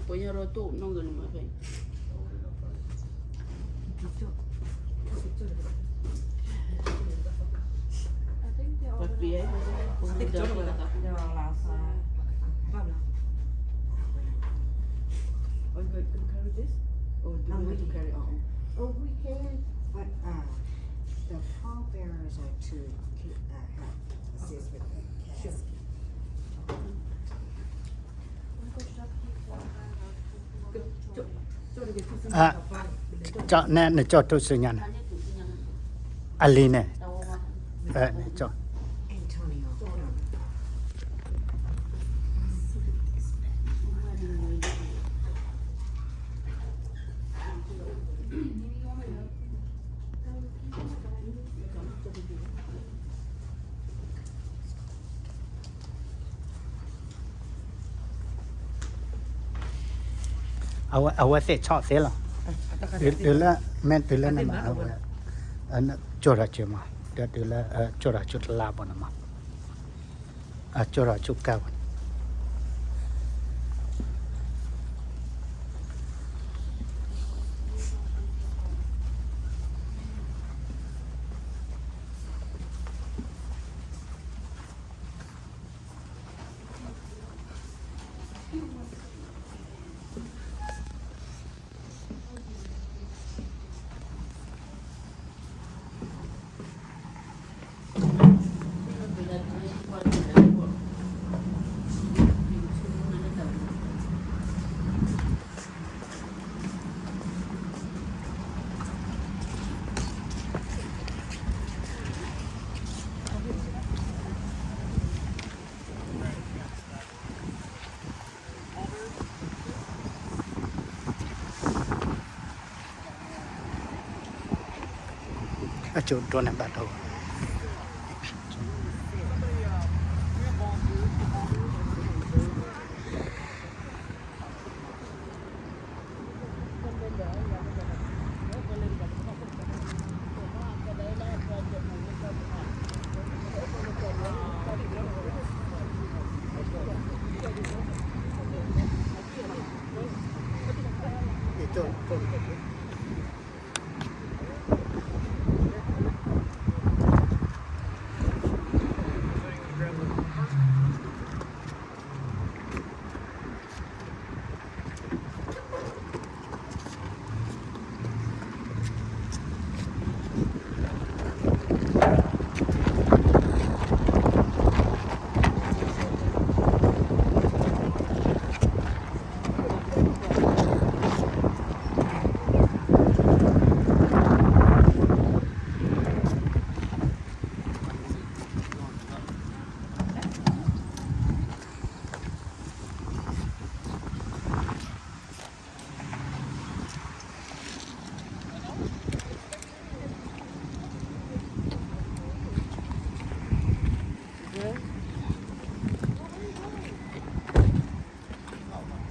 ပှၤညါဒီးတိၢ်နီၣ်ဂ့ၤန့ၣ်မးဖဲ Are you going to carry this? Or do we have to carry our own? Oh, we can, but uh, the pallbearers are to uh, help assist with the casket. နကၠီၣ်ထူၣ်စုညါန့ၣ် အလံၤန့ၣ် နကၠီၣ် အဝဲသ့ၣ်ဆီၣ်သ့လီၤ. တုၤလၢ မ့ၢ်တုၤလၢနမၤအဝဲ ကၠီၣ်ထီၣ်ကၠိမး ဒီးတုၤလၢ ကၠီၣ်ထီၣ်ကၠိတလါဘၣ်န့ၣ်မး အကၠီၣ်ထီၣ်ကၠိကါဘၣ်န့ၣ် အကၠိဒိၣ်န့ၣ်ဘၣ်ဒိၣ်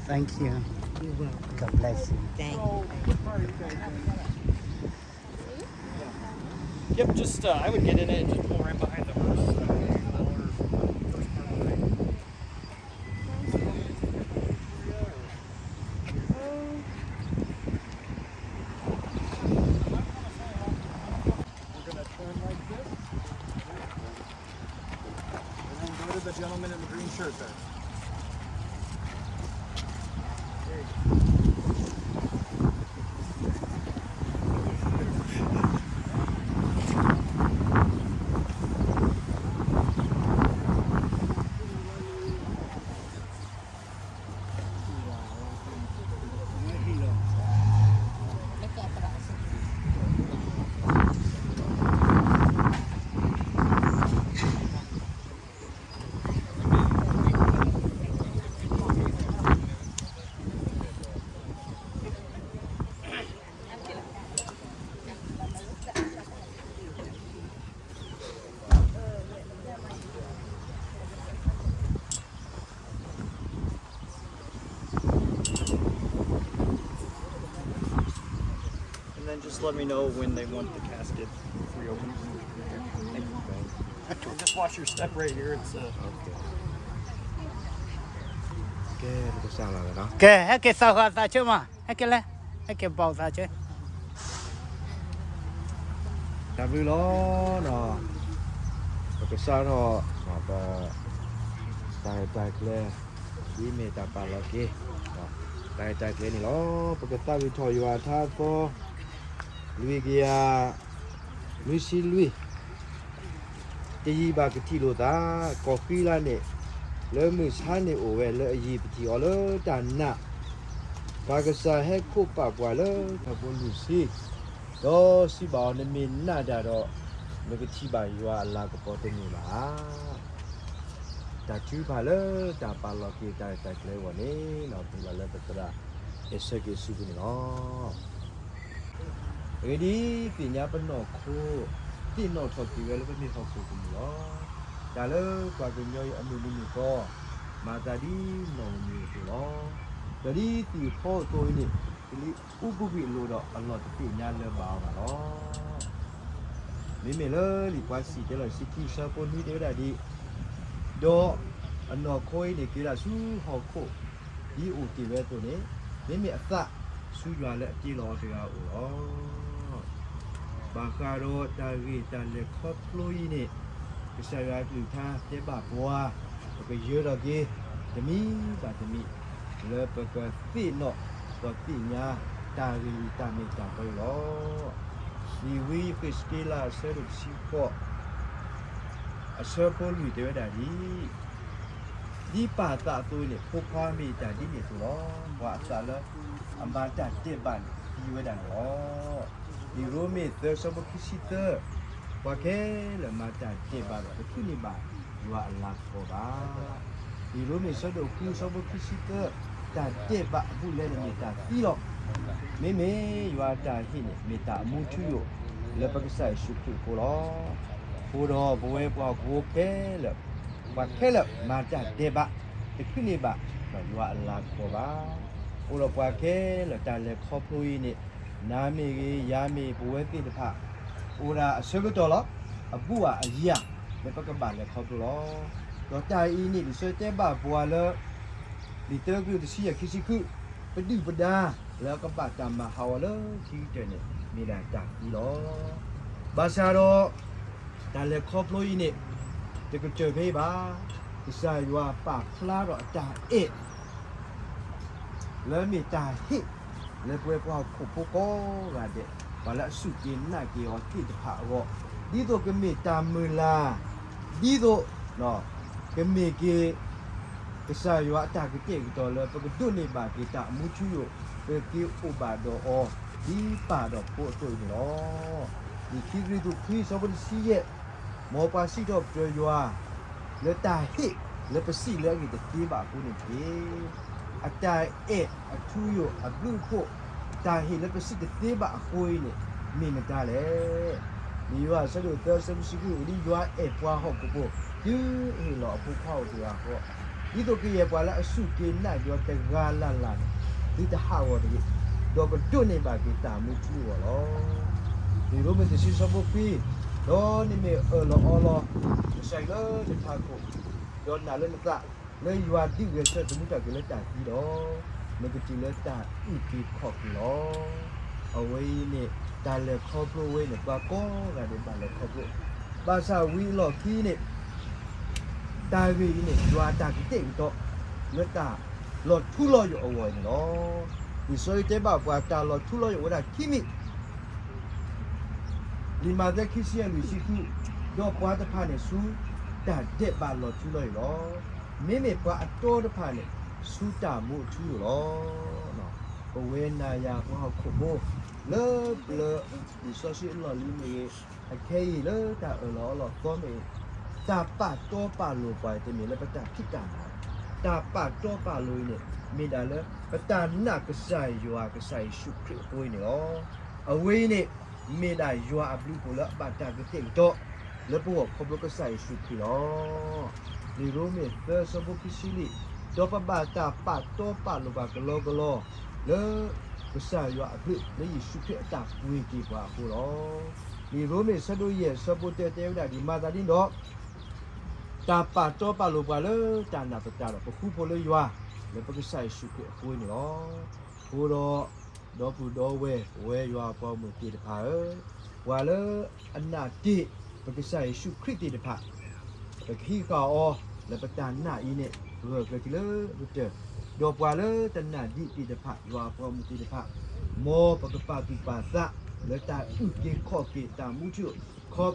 Thank you. You're welcome. God bless you. Thank you. Yep, just uh, I would get in it and just pull right behind the hearse. We're gonna turn like this. And then go to the gentleman in the green shirt there. There you go. And then just let me know when they want the casket reopened. And just watch your step right here. It's uh, ပကစၢ်မၤဝဲနီၤ, ကဲ ဟဲက့ၤသးဃာ်သးဆၢမး, ဟဲက့ၤလဲၣ်, ဟဲက့ၤဘၣ်သးဆၢ တၢ်ဘျုးလီၤနီၤ, ပကစးထီၣ် ပ တၢ်ရဲၣ်တၢ်ကျဲၤ ဒ်မ့ၢ်တၢ်ပာ်လီၤက့ၤ တၢ်ရဲၣ်တၢ်ကျဲၤန့ၣ်လီၤ. ပကသးဝံၣ်ထီၣ်ယွၤအထါအသီ လွံၢ်ကယၤ လွံၢ်ဆံလွံၢ် တယံာ်ဘၣ်ကထံၣ်လိာ်သး, ကီၢ်ဃံလၤန့ၣ် လၢမုၢ်ဆါန့ၣ်အိၣ်ဝဲလၢအယံာ် ပထံၣ်အီၤလၢတၢ်နာ်, ပၢ်ကစၢ်ဟဲခိးပာ်ပှၤလၢထးဖိလွံၢ်ဆံ, ဒီးစံးဘၣ်အီၤ, နမ့ၢ်နာ်တၢ်ဒီး နကထံၣ်ဘၣ်ယွၤအလၤကပီၤတမ့ၢ်ဘၣ်ဧါ. တၢ်ထုကဖၣ်လၢတၢ်ပာ်လီၤက့ၤတၢ်ရဲၣ်တၢ်ကျဲၤအဂီၢ်န့ၣ် ပလီၢ်လၢပသရၣ်အဲၣ်ဆၢက့ၤဆူပူၤန့ၣ်လီၤ. အဂ့ၢ်ဒ်အံၤ, သ့ၣ်ညါပနီၢ်ခိ သ့ၣ်နီၣ်ထီၣ်က့ၤဝဲလၢပမ့ၢ်ဟီၣ်ခိၣ်ကမူၣ်လီၤ. တၢ်လၢပှၤကညီအံၤအမုၢ်နံၤမုၢ်သီ မၤသးဒ်နီၣ်ဧိၤမံၤဧိၤအသိးလီၤ. ဒီးဒ်သ့ၣ်ဖီအသိးအံၤန့ၣ် ကလံၤအူပူၤကွံာ်အလိၤဒီးအလီၢ်တသ့ၣ်ညါလၢၤဘၣ်အီၤဘၣ်လီၤ. မ့မ့ၢ်လၢလံာ်ပှၤစံၣ်တဲၤလီၤဆံခံ ဆၢဖိနွံတဲဝဲဒၣ်ဒ်အံၤ, ဒီးအနီၢ်ခိအံၤန့ၣ် က့ၤဒၣ်ဆူဟီၣ်ခိၣ် ဒ်အိၣ်တ့ၢ်ဝဲအသိးန့ၣ်, မ့မ့ၢ်အသးဆူယွၤလၢအတ့လီၤအီၤတဂၤဧိၤလီၤ. ဘၣ်ဃးဒီးတၢ်ဂ့ၢ်တၢ်လဲၤခီဖျိအံၤန့ၣ်, ကစၢ်ယွၤအကလုၢ်ကထါတဲဘၣ်ပှၤ, ပကယၢၤထီၣ်က့ၤ တမံၤဘၣ်တမံၤ, လၢပကသ့ၣ်နီၣ် ဒီးသ့ၣ်ညါတၢ်ဂ့ၢ်အံၤတၢ်မ့ၢ်တၢ်တီအံၤလီၤ. လံာ်ဝံယဃ့းစက့လးအဆၢဒိၣ်တဆံဃိး အဆၢဖိလွံၢ်တဲဝဲဒၣ်ဒ်အံၤ, ဒ်ပၢ်အသးအသိးန့ၣ် ဖိခွါမ့ၢ်တၢ်ဒ်န့ၣ်အသိးလီၤ. ပှၤအသးလၢအမၤတၢ်ဒဲးဘးန့ၣ် သံဝဲဒၣ်န့ၣ်လီၤ. လံာ်ရိမ့ၤသၢဆၢဖိခံဆံသၢ, ပှၤခဲလၢာ်မၤတၢ်ဒဲးဘးဒီး တထုးန့ၢ်ဘၣ်ယွၤအလၤကပီၤဘၣ်. လံာ်ရိမ့ၤဆၢဒိၣ်ဃုဆၢဖိခံဆံသၢ, တၢ်ဒဲးဘးအဘူးအလဲန့ၣ်မ့ၢ်တၢ်သံလီၤ. မ့မ့ၢ်ယွၤအတၢ်ဟ့ၣ်န့ၣ် မ့ၢ်တၢ်အမူထူယိာ် လၢပကစၢ်ယ့ၣ်ၡူးခရံာ်အဃိလီၤ. အဃိဒီးပဝဲပှၤဟီၣ်ခိၣ်ဖိခဲလၢာ်, ပှၤခဲလၢာ်မၤတၢ်ဒဲးဘး တထုးန့ၢ်ဘၣ်ယွၤအလၤကပီၤဘၣ်. အဃိဒီးပှၤခဲလၢာ်တၢ်လဲၤခီဖျိအံၤန့ၣ်, နၤမ့ၢ်ဂ့ၤ, ယၤမ့ၢ်, ပဝဲသ့ၣ်တဖၣ် အိၣ်ဒၣ်အဆၢကတီၢ်လီၤ. အဘူးအယၤ လၢပကဘၣ်လဲၤခီဖျိလီၤ. ဒီးတၢ်အံၤန့ၣ် လံာ်စီဆှံတဲဘၣ်ပှၤလၢ လံာ်တၢကရံၣ်သူး တဆံယဲၢ် ခံဆံဃု, ပဒုၣ်ပဒါလၢအကဘၣ်တၢ်မၤဟးဂီၤလၢခံကတၢၢ်န့ၣ် မ့ၢ်ဒၣ်တၢ်သံလီၤ. ဘၣ်ဆၣ်ဒီး တၢ်လဲၤခီဖျိအံၤန့ၣ် တကတၢၢ်ဖဲအံၤဘၣ်. ကစၢ်ယွၤပာ်ဖျါထီၣ်အတၢ်အဲၣ် လၢမ့ၢ်တၢ်ဟ့ၣ် လၢပဝဲပှၤဟီၣ်ခိၣ်ဖိကိးဂၤဒဲး ပှၤလၢအစူၢ်က့ၤနာ်က့ၤအီၤသ့ၣ်တဖၣ်အဂီၢ်, ဒ်သိးကမ့ၢ်တၢ်မုၢ်လၢ်, ဒ်သိး ကမ့ၢ်က့ၤ ကစၢ်ယွၤအတၢ်ကတဲာ်ကတီၤလၢပကဒိးန့ၢ်ဘၣ်က့ၤတၢ်မူထူယိာ်, ပက့ၤအိၣ်ဘၣ်ဒီးအီၤ ဒ်ပၢ်ဒီးဖိအသိးအံၤန့ၣ်လီၤ. လံာ်ခံကရံၣ်သူး ခွံ ဆၢဖိတဆံယဲၢ်, မ်ပှၤစံးထီၣ်ပတြၢၤယွၤ လၢတၢ်ဟ့ၣ်လၢပစံးလၢအဂ့ၢ်တသ့ဘၣ်အဃိန့ၣ်တက့ၢ်. အတၢ်အဲၣ်အထူယိာ်အဘျုးအဖှိၣ်, တၢ်ဟ့ၣ်လၢပစံးတသ့ဘၣ်အဃိအံၤန့ၣ် မ့ၢ်မတၤလဲၣ်. လံာ်ယိၤဟၣ် အဆၢဒိၣ်သၢ ဆၢဖိတဆံဃု, ဒ်ယွၤအဲၣ်ပှၤဟီၣ်ခိၣ်ဖိ တုၤအဟ့ၣ်လီၤအဖိခွါအိၣ်တဂၤဃီ, ဒ်သိးကယဲၢ်ပှၤလၢအစူၢ်က့ၤနာ်က့ၤအီၤတဂၤလၢ်လၢ်န့ၣ် သုတဟးဂီၤတဂ့ၤ, ဒီးကဒိးန့ၢ်ဘၣ်က့ၤတၢ်မူထူအဂီၢ်လီၤ. လံာ်ရိမ့ၤ တဆံ ဆၢဖိခွံ, ဒီးနမ့ၢ်အၢၣ်လီၤအီလီၤ ကစၢ်အံၤလၢနထးခိၣ်, ဒီးနာ်လၢနသး လၢယွၤဒုးဂဲၤဆၢထၢၣ်သမူထီၣ်က့ၤလၢတၢ်သံဒီး, နကတုၤလၢတၢ်အုၣ်က့ၤခီၣ်က့ၤလီၤ. အဝဲအံၤန့ၣ် တၢ်လဲၤခီဖျိဝဲန့ၣ် ပှၤကိးဂၤဒဲးဘၣ်လဲၤခီဖျိ, ဘၣ်ဆၣ်ဝံၤအလီၢ်ခံန့ၣ် တၢ်ဂ့ၢ်အံၤန့ၣ် ယွၤအတၢ်ကတဲာ်ကတီၤ လၢတၢ်လီၤထူလီၤယိာ်အဂီၢ်အံၤန့ၣ်လီၤ. လံာ်စီဆှံတဲဘၣ်ပှၤ တၢ်လီၤထူလီၤယိာ်အိၣ်ဝဲဒၣ်ခံမံၤ လံာ်မးသဲ ခံဆံယဲၢ် လွံၢ်ဆံဃု, ဒီးပှၤတဖၣ်န့ၣ်ဆူ တၢ်ဒဲးဘးလီၤထူလီၤယိာ်လီၤ. မ့မ့ၢ်ပှၤအတီတဖၣ်န့ၣ် ဆူတၢ်မူအထူအယိာ်လီၤ. ပဝဲနၤယၤပှၤဟီၣ်ခိၣ်ဖိ လၢပျၢၤလံာ်စီဆှံအလီၢ်လံၤမ့ၢ်ဂ့ၤ, အခဲအံၤလၢတၢ်အၢၣ်လီၤအီလီၤသီမ့ၢ်ဂ့ၤ, တၢ်ပာ်တီပာ်လိၤပှၤအံၤတမ့ၢ်လၢပတၢ်ဖံးတၢ်မၤ, တၢ်ပာ်တီပာ်လိၤအံၤန့ၣ် မ့ၢ်ဒၣ်လၢ ပတၢ်နာ်ကစၢ်ယွၤ ကစၢ်ယ့ၣ်ၡူးခရံာ်အဃိအံၤန့ၣ်လီၤ. အဝဲအံၤန့ၣ် မ့ၢ်ဒၣ်ယွၤအဘျုးအဖှိၣ်လၢအဘၣ်တၢ်ကတဲာ်ကတီၤ လၢပဂီၢ်ခီဖျိကစၢ်ယ့ၣ်ၡူးခရံာ်လီၤ. လံာ်ရိမ့ၤ သၢ ဆၢဖိခံဆံလွံၢ်, ဒီးပဘၣ်တၢ်ပာ်တီပာ်လိၤပှၤကလီကလီ လၢ ကစၢ်ယွၤအဘျုး လၢယ့ၣ်ၡူးခရံာ်အတၢ်ပှ့ၤက့ၤပှၤအဃိလီၤ. လံာ်ရိမ့ၤ ဆၢဒိၣ်ယဲၢ် ဆၢဖိတၢ တဲဝဲဒၣ်ဒ်အံၤ, မၤသးဒ်န့ၣ်ဒီး တၢ်ပာ်တီပာ်လိၤပှၤလၢတၢ်နာ်သတးဒီး ပဃူဖိးလၢယွၤ, လၢပကစၢ်ယ့ၣ်ၡူးခရံာ်အဃိန့ၣ်လီၤ. အဃိဒီး ဒီပုၢ်ဒီဝဲၢ် ပဝဲယွၤအပှၤဂီၢ်မုၢ်သ့ၣ်တဖၣ်ဧၢ, ပှၤလၢအနာ်တ့ၢ် ပကစၢ်ယ့ၣ်ၡူးခရံာ်သ့ၣ်တဖၣ် ပကဟံးဃာ်အီၤ လၢပတၢ်နာ်အံၤန့ၣ် ဂၢၢ်ကျၢၤက့ၤလၢကတၢၢ်, ဒီးပှၤလၢတနာ်ဒံးသ့ၣ်တဖၣ် ယွၤအပှၤဂီၢ်မုၢ်သ့ၣ်တဖၣ် မ်ပကပာ်သူၣ်ပာ်သး လၢတၢ်အုၣ်က့ၤခီၣ်က့ၤတၢ်မူထူ ခီဖျိ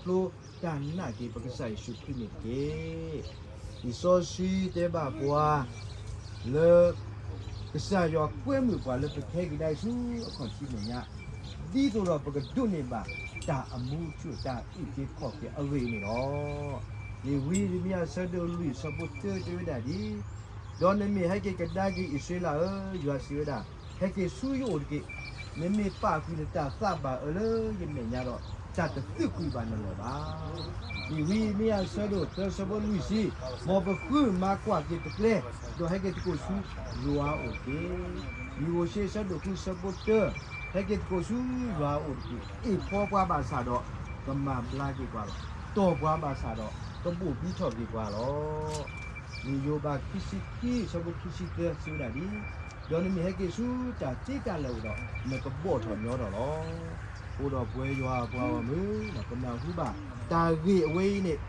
တၢ်နာ်က့ၤပကစၢ်ယ့ၣ်ၡူးခရံာ်န့ၣ်တက့ၢ်. လံာ်စီဆှံတဲဘၣ်ပှၤ လၢ ကစၢ်ယွၤကွဲမုာ်ပှၤလၢပကဟဲက့ၤဒၣ်ဆူအခီၣ်ထံးမဲာ်ညါ ဒ်သိးဒီးပကဒိးန့ၢ်ဘၣ်တၢ်အမူထူ တၢ်အုၣ်က့ၤခီၣ်က့ၤအဂ့ၢ်န့ၣ်လီၤ. လံာ်ဝံယံးရမံယၤအဆၢဒိၣ်လွံၢ်အဆၢဖိတၢတဲဝဲဒၣ်ဒ်, ဒီးနမ့ၢ်ဟဲက့ၤကဒါက့ၤအံၣ်စရ့လးဧၢ, ယွၤစံးဝဲဒၣ်, ဟဲက့ၤဆူယအိၣ်တက့ၢ်. နမ့ၢ်ပာ်ကွံာ်နတၢ်သးဘၣ်အၢလၢယမဲာ်ညါဒီး, တၢ်တသုးကွံာ်ဘၣ်နလီၢ်ဘၣ်. လံာ်ဝံယံးရမံယၤအဆၢဒိၣ်သၢအဆၢဖိလွံၢ်ဆံ, မ်ပဃုမၤကွၢ်က့ၤတကျဲ, ဒီးဟဲက့ၤသကိးဆူယွၤအအိၣ်တက့ၢ်. လံာ်ယိၤၡ့အဆၢဒိၣ်ဃုအဆၢဖိတၢ, ဟဲက့ၤသကိးဆူယွၤအအိၣ်တက့ၢ်. အ့ၣ်ဖှီပှၤဘၣ်ဆၣ်ဒီး ကမၤဘျါက့ၤပှၤလီၤ. တီၢ်ပှၤဘၣ်ဆၣ်ဒီး ကဘိၣ်ဘံထီၣ်က့ၤပှၤလီၤ. လံာ်ယိၤဘးခံဆံခံအဆၢဖိခံဆံသၢစံးဝဲဒၣ်ဒ်, ဒီးနမ့ၢ်ဟဲက့ၤဆူတၢ်သ့တၢ်လၢာ်အအိၣ်ဒီး, နကဘီၣ်ထီၣ်ညီထီၣ်လီၤ. အဃိဒီးပဝဲယွၤအပှၤဂီၢ်မုၢ် ပနၢ်ဟူဘၣ်တၢ်ဂ့ၢ်အဝဲအံၤန့ၣ်,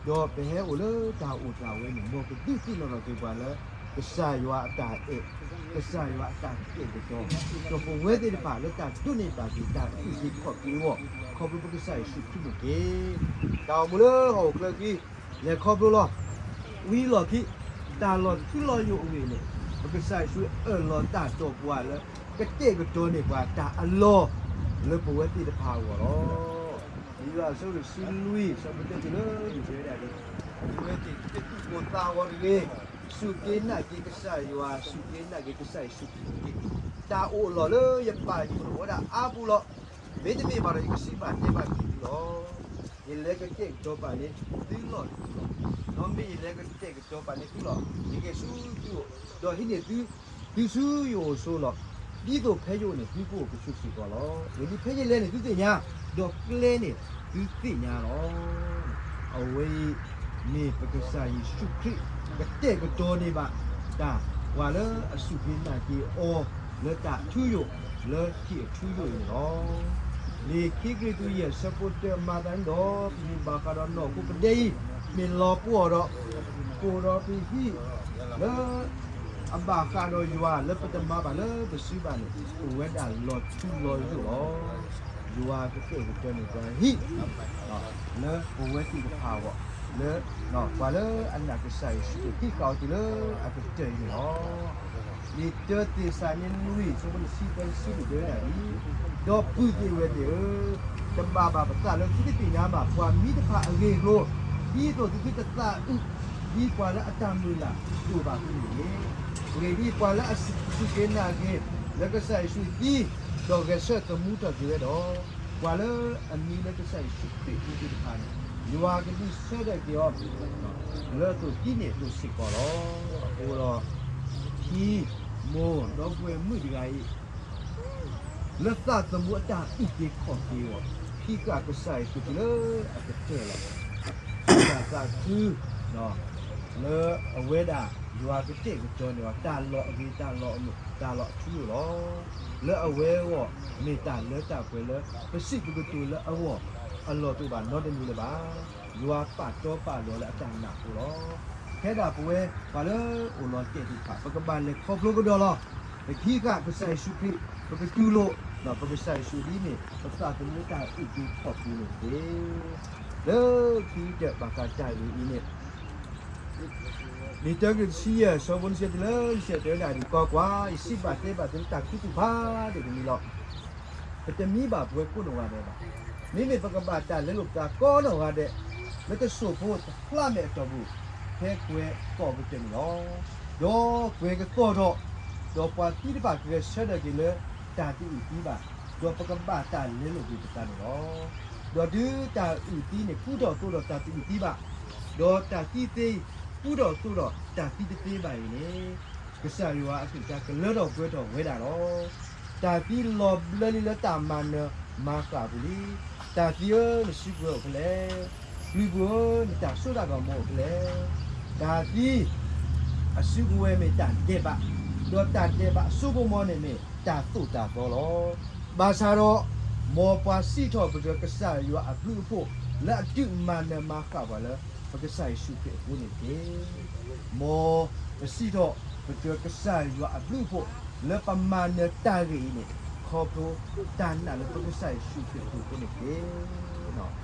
ဒီးပဟဲအိၣ်လၢတၢ်အိၣ်သးဝဲန့ၣ် မ်ပဒုးသ့ၣ်နီၣ်ထီၣ်က့ၤပှၤလၢ ကစၢ်ယွၤအတၢ်အဲၣ်, ကစၢ်ယွၤအတၢ်ကတဲာ်ကတီၤ, ဒီးပဝဲသ့ၣ်တဖၣ်လၢတၢ်ဒိးန့ၢ်ဘၣ်က့ၤတၢ်အုၣ်က့ၤခီၣ်က့ၤအဂီၢ်, ခီဖျိပကစၢ်ယ့ၣ်ၡူးခရံာ်န့ၣ်တက့ၢ်. တၢ်အိၣ်မူလၢဟီၣ်ခိၣ်ချၢခံ လဲၤခီဖျိလီၤ. ဝံၤလီၢ်ခံ, တၢ်လီၢ်ထူလီၤယိာ်အဂ့ၢ်န့ၣ်, ပကစၢ်ယ့ၣ်ၡူးအၢၣ်လီၤတၢ်တီၢ်ပှၤလၢ ကတဲာ်ကတီၤန့ၢ်ပှၤတၢ်အလီၢ် လၢပဝဲသ့ၣ်တဖၣ်အဂီၢ်လီၤ. လံာ်ယိၤဟၣ်အဆၢဒိၣ်တဆံလွံၢ် အဆၢဖိတၢတုၤလၢလွံၢ်တဲဝဲဒၣ်ဒ်, ပဝဲသ့ၣ်သုသူၣ်ကိၢ်သးဂီၤတဂ့ၤ, စူၢ်က့ၤနာ်က့ၤကစၢ်ယွၤ, စူၢ်က့ၤနာ်က့ၤကစၢ်ယ့ၣ်ၡူးခရံာ်တက့ၢ်. တၢ်အိၣ်အလီၢ်လၢယပာ်ယပနီၣ်ဝဲဒၣ်အါပူၤလီၤ. မ့တမ့ၢ်ဘၣ်ဒီး ယကစံးဘၣ်တဲဘၣ်က့ၤသုလီၤ. ယလဲၤကတဲာ်ကတီၤပာ်န့ၢ်သုလီၢ်လီၤ. ဒီးမ့ၢ်ယလဲၤကတဲာ်ကတီၤပာ်န့ၢ်သုလီၢ်, ယကဟဲဆူသုအိၣ်, ဒီးဟံးန့ၢ်သု သုဆူယအိၣ်ဆိလီၤ. ဒ်သိးဖဲယအိၣ်န့ၣ် သုကအိၣ်ကဆိးစ့ၢ်ကီးလီၤ. ဝံၤလံဖဲယလဲၤန့ၣ် သုသ့ၣ်ညါ, ဒီးကျဲန့ၣ် သုသ့ၣ်ညါလီၤ. အဝဲအံၤ မ့ၢ်ပကစၢ်ယ့ၣ်ၡူးခရံာ် ကတဲာ်ကတီၤန့ၢ်ဘၣ်တၢ် ပှၤလၢအစူၢ်က့ၤနာ်က့ၤအီၤ လၢတၢ်ထူယိာ် လၢဟံၣ်အထူယိာ်အံၤန့ၣ်လီၤ. လံာ်ခံကရံၣ်သူး ယဲၢ် အဆၢဖိတၢ မၤသးဒ်န့ၣ်ဒီး ပမ့ၢ်ဘၣ်ဃးဒီးနီၢ်ခိပဒဲအံၤ မ့ၢ်လီၤပှီၢ်ဒီး ကိၣ်ဒီးပဟံၣ် လၢ အဘၣ်ဃးဒီးယွၤလၢပတမၤဘၣ်လၢပစုဘၣ်န့ၣ် အိၣ်ဝဲဒၣ်လီၤထူလီၤယိာ်လီၤ. ယွၤကတဲာ်ကတီၤန့ၢ်ပှၤဟံၣ် လၢပဝဲသ့ၣ်တဖၣ်အဂီၢ် လၢ ပှၤလၢအနာ်ကစၢ်ယ့ၣ်ၡူးခရံာ်ဟံးဃာ်အီၤတုၤလၢအကတၢၢ်အံၤန့ၣ်လီၤ. လံာ်တၢသ့းစၤလနံ လွံၢ် အဆၢဖိတဆံသၢ တဆံလွံၢ် တဲဝဲဒၣ်ဒ်, ဒီပုၢ်သ့ၣ်ဝဲၢ်သ့ၣ်ဧၢ, တဘၣ်ဘၣ်ပသးလၢသုတသ့ၣ်ညါဘၣ်ပှၤမံတဖၣ်အဂ့ၢ်အကျိၤ, ဒ်သိးသုသုတသးအုး ဒ်ပှၤလၢအတၢ်မုၢ်လၢ်တအိၣ်ဘၣ်အသိးန့ၣ်တဂ့ၤ. အဂ့ၢ်ဒ်အံၤ, ပှၤလၢအစူၢ်က့ၤနာ်က့ၤ လၢကစၢ်ယ့ၣ်ၡူးသံ ဒီးဂဲၤဆၢထၢၣ်သမူထီၣ်က့ၤဝဲဒီး, ပှၤလၢအမံလၢကစၢ်ယ့ၣ်ၡူးခရံာ်အမံၤသ့ၣ်တဖၣ်န့ၣ် ယွၤကဒုးဆၢထၢၣ်က့ၤအီၤ လၢအသိးဒ်န့ၣ်အသိးစ့ၢ်ကီးလီၤ. အဃိဒီး ဖံ မိၢ် ဒီပုၢ်ဝဲၢ်မုၣ်တဂၤအံၤ လၢသးသမူအတၢ်အုၣ်က့ၤခီၣ်က့ၤအဂီၢ် ဟံးဃာ်ကစၢ်ယ့ၣ်ၡူးခရံာ်လၢအကတၢၢ်လီၤ. တၢ်သးခု လၢအဝဲဒၣ် ယွၤကတဲာ်ကတီၤန့ၢ်အီၤ တၢ်လီၢ်အဂ့ၤ တၢ်လီၢ်အမုာ် တၢ်လီၢ်အထူအယိာ်လီၤ. လၢအဝဲအဂီၢ် မ့ၢ်တၢ်လၢတၢ်ပှဲၤလၢ ပစံးပကတိၤလၢအဂီၢ် အလီၢ်တအိၣ်ဘၣ်နီတမံၤလၢၤဘၣ်. ယွၤပာ်တီပာ်လိၤလၢအတၢ်နာ်အဃိလီၤ. ဖဲဒၣ်ပဝဲပှၤလၢအိၣ်လီၤတဲာ်သ့ၣ်တဖၣ် ပကဘၣ်လဲၤခီဖျိကဒီးလီၤ. ပကဟံးဃာ်ကစၢ်ယ့ၣ်ၡူးခရံာ် ပကတူၢ်လိာ် ပကစၢ်ယ့ၣ်ၡူးဒ်န့ၣ် ပသးသမူတၢ်အုၣ်က့ၤခီၣ်က့ၤန့ၣ်တက့ၢ်. လၢခံကတၢၢ်ဘၣ်ဃးတၢ်ဂ့ၢ်အံၤန့ၣ် လံာ်တၢကရံၣ်တဆံယဲၢ် အဆၢဖိတဆံတၢတုၤလၢတဆံယဲၢ် တဲဝဲဒၣ်ဒ် ကွၢ်ကွၢ်, ယစံးဘၣ်တဲဘၣ်သုလၢတၢ်ခူသူၣ်ဖးဒိၣ်တမံၤလီၤ. ပတမံဘၣ်ပဝဲကိးနီၢ်ဂၤဒဲးဘၣ်. မ့မ့ၢ်ပကဘၣ်တၢ်လဲလိာ်ပသးကိးနီၢ်ဂၤဒဲး လၢတစိၢ်ဖိတဖျါမဲာ်အတီၢ်ပူၤ ဖဲကွဲၤကီၢ်ကတၢၢ်န့ၣ်လီၤ. ဒီးကွဲၤကသီၣ်ထီၣ်, ဒီးပှၤသံတဖၣ်ကဂဲၤဆၢထၢၣ်က့ၤလၢတၢ်တအုၣ်သံဘၣ်, ဒီးပကဘၣ်တၢ်လဲလိာ်က့ၤပသးန့ၣ်လီၤ. ဒီးတုၤတၢ်အုၣ်သံန့ၣ် ကူထီၣ်သိဒီးတၢ်တအုၣ်သံဘၣ်, ဒီးတၢ်သံသ့ ကူထီၣ်သိဒီးတၢ်သံတသ့ဘၣ်အံၤန့ၣ်, ကစၢ်ယွၤအကလုၢ်ကထါကလၢထီၣ်ပှဲၤထီၣ်ဝဲဒၣ်လီၤ. တၢ်သံလီၤဘျၢလံလၢတၢ်မၤနၢၤမၤဃၣ်ပူၤလံ. တၢ်သံဧၢ, နစုကဝဲၤအိၣ်ဖဲလဲၣ်. ပျုၤပူၤဧၢ, နတၢ်စိတၢ်ကမီၤအိၣ်ဖဲလဲၣ်. တၢ်သံ အစုကဝဲၤမ့ၢ်တၢ်ဒဲးဘး, ဒီးတၢ်ဒဲးဘးအစိကမီၤန့ၣ်မ့ၢ်တၢ်သိၣ်တၢ်သီလီၤ. ဘၣ်ဆၣ်ဒီး, မ်ပှၤစံးထီၣ်ပတြၢၤကစၢ်ယွၤအဘျုးအဖှိၣ် လၢအဒုးမၤနၢၤမၤဃၣ်ပှၤလၢ ပကစၢ်ယ့ၣ်ၡူးခရံာ်အဃိန့ၣ်တက့ၢ်. မ်ပစံးထီၣ်ပတြၢၤကစၢ်ယွၤအဘျုးအဖှိၣ် လၢပမၤနၢၤတၢ်ဂ့ၢ်အံၤန့ၣ် ခီဖျိတၢ်နာ်လၢပကစၢ်ယ့ၣ်ၡူးခရံာ်အပူၤအဃိန့ၣ်တက့ၢ်.